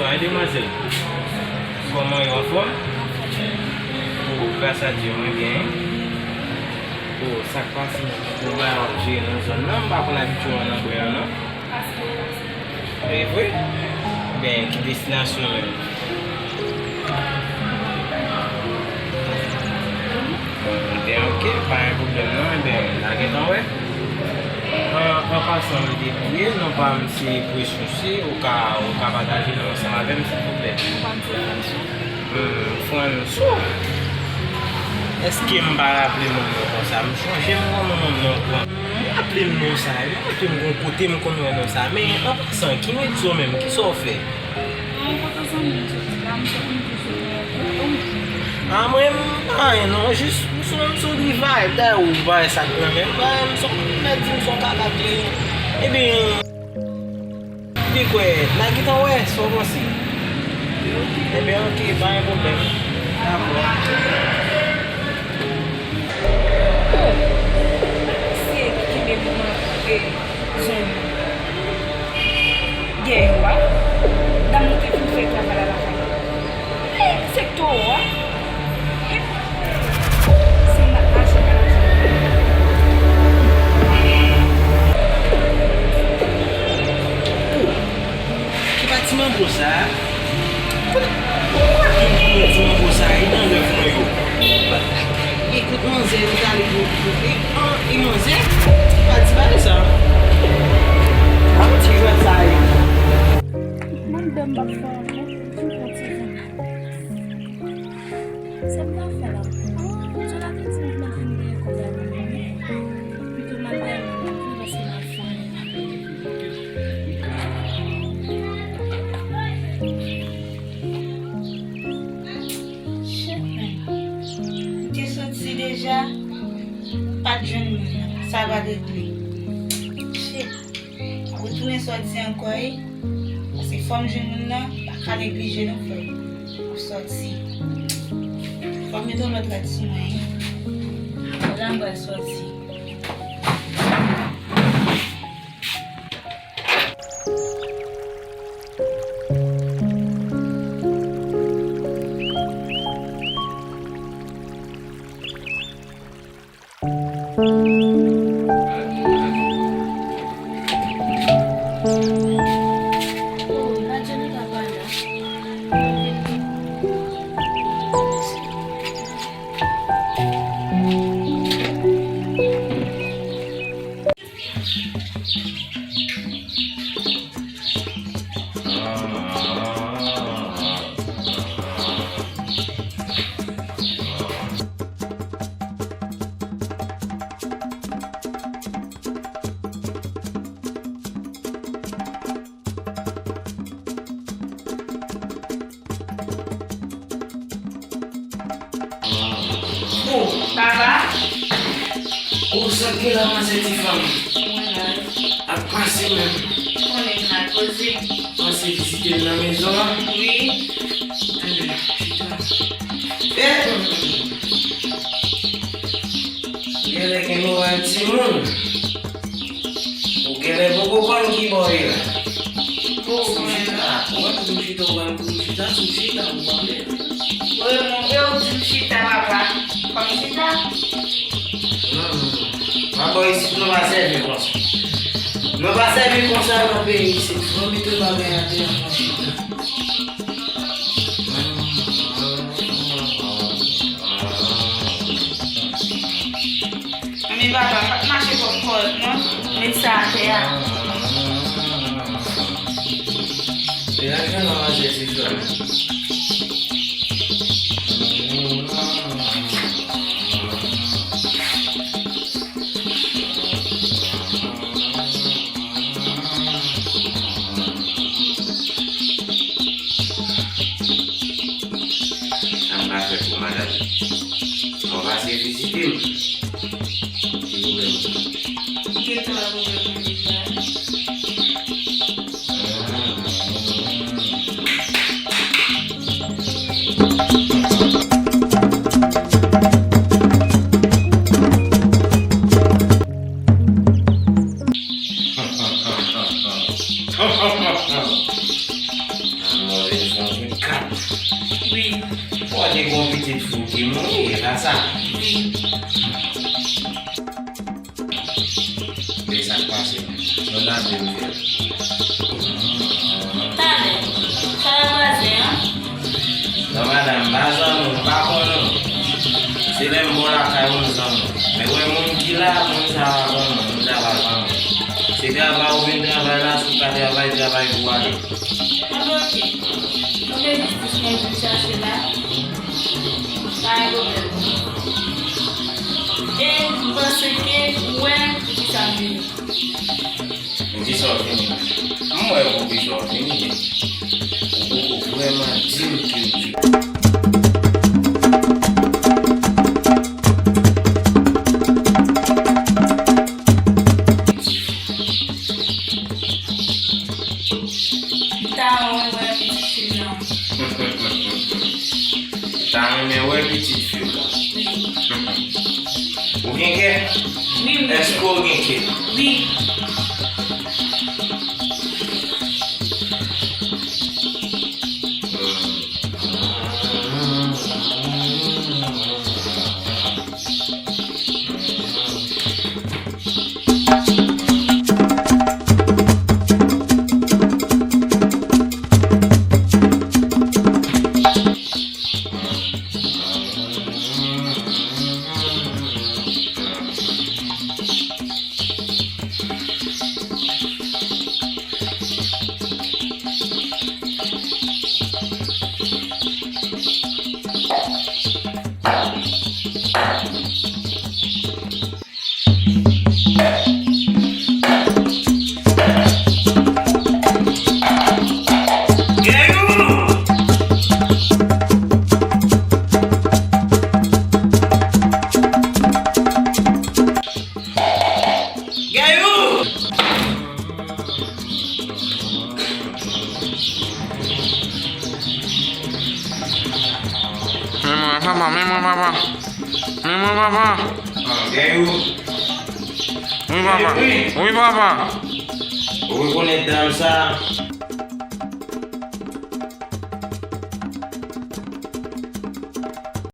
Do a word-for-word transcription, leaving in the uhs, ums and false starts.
Ay, demwazèl, kòman yo, anfòm? O, gras a Dye, mwen byen. O, sa k pase? Bon bagay w ap jere nan zòn nan, m pa konn abitye w nan bwè a, non. E vre? Ben, ki destinasyon menm? Ben, ok, pa gen pwoblèm non, ben, n a gentan wè. An, an pasan, m te bliye, non pa m se Presyon se, ou ka, ou ka pataje non ansanm avè m, silvouplè? Ou pa m se Franso? Hmm, Franso? Èske m pa raple m yon non konsa? M chonje m yon non, non, non. M raple m non sa, m raple m gon kote m konn wè non sa. Men, an pasan, ki medya w menm? Kisa w fè? Mwen pa ka zanmi m soti la, m sot m toujou nan yon kote. A, mwen, m pa anyen non, jis m sou, m sou li vibe, dayè ou pa wè sa k nan men m, m sot m mèt di m se yon kaka k ye. Ebyen, epi kwè, n a gentan wè sa w panse. Ebyen, ok, pa gen pwoblèm. Dakò. Oh, se ki kenbe mwen, eh, zanmi. Dèyè yo a, dam nan te fin fè travay la lakay li. Hey, se towo a. Se ma-, mache nan mache. Ki pa ti manbo sa a? Kote, kote m pran ti manbo sa a? Li nan rèv mwen yo. Ekout manzè, li t ale pou, pou, e, an, e manzè, pa di bagay sa. Pa yon ti jwèt sa ye. Mwen menm m ap fè ankò, m fè yon ti jwèt. Sa m ta fè la? An, Jonathan di m mwen fin genyen kòb la nan men mwen. Pito m al dèyè mwen, m ap vin pase m al fè anyen. Shit, man. M te soti deja, m pa t jwenn moun nan. Sa pa regle. Shit. M ap retounen sòti ankò, wi. Paske fò m jwenn moun nan, m pa ka neglije non, frè. M ap sòti. Fò m mete yon lòt rad sou mwen, wi. Apre la, m pral sòti. Bon, papa. Ou sa k gen la, manzè ti fanm? Mwen la. Ap pase menm. Konnen m la poze. Pase vizite m nan mezon an? Wi. Enben, chita. E, genlè gen moral timoun. Ou genlè poko konn ki bò w ye la. Poko konnen non. Ou wè pou m chita, ou wè pou m chita, sou chita, ou pale. Wi, monchè, ou di m chita, papa. Fò m chita? Non, non, non. Papa, isit nou pa sèvi konsa. Nou pa sèvi konsa nan peyi isit. Fò m mete bagay atè a, fò m chita. Anben papa, pa t mache twòp kòrèk non, met sa atè a. E lajan nan manzè ti frè m. Sa m ka fè pou madanm? Mwen pase vizite m. Ki pwoblèm ou? Ki kesyon la pwoblèm ou deja? Move Wi. Ou te gen yon pitit fi w ki mouri, e pa sa? Wi. Men sa k pase? Nou la menm fè. Talè, sa va vwazen an? Non, madanm, m pa zanmi w, m pa konnen w. Se lè m bò lakay ou m zanmi w. Men wè moun ki la, moun sa pa zanmi w, moun sa pa zanmi w. Se travay ou vin travay la, si w pa travay, travay pou ale. An, oke. Oke, jistis mwen vin chache la. Pa gen pwoblèm. E m panse ke ou wè poukisa m vini. Poukisa w vini? M wè poukisa w vini. Ou poko vrèman di m ki w di. M ta renmen wè pitit fi m nan. Ou ta renmen wè pitit fi w la? Wi. Ou gen kè? Wi, m gen kè. Èske w gen kè? Wi. Gayou! Men mwen, papa, men mwen, papa. Men mwen, papa. Ah, Gayou. Wi, papa. Wi, papa. Ou rekonèt dam sa?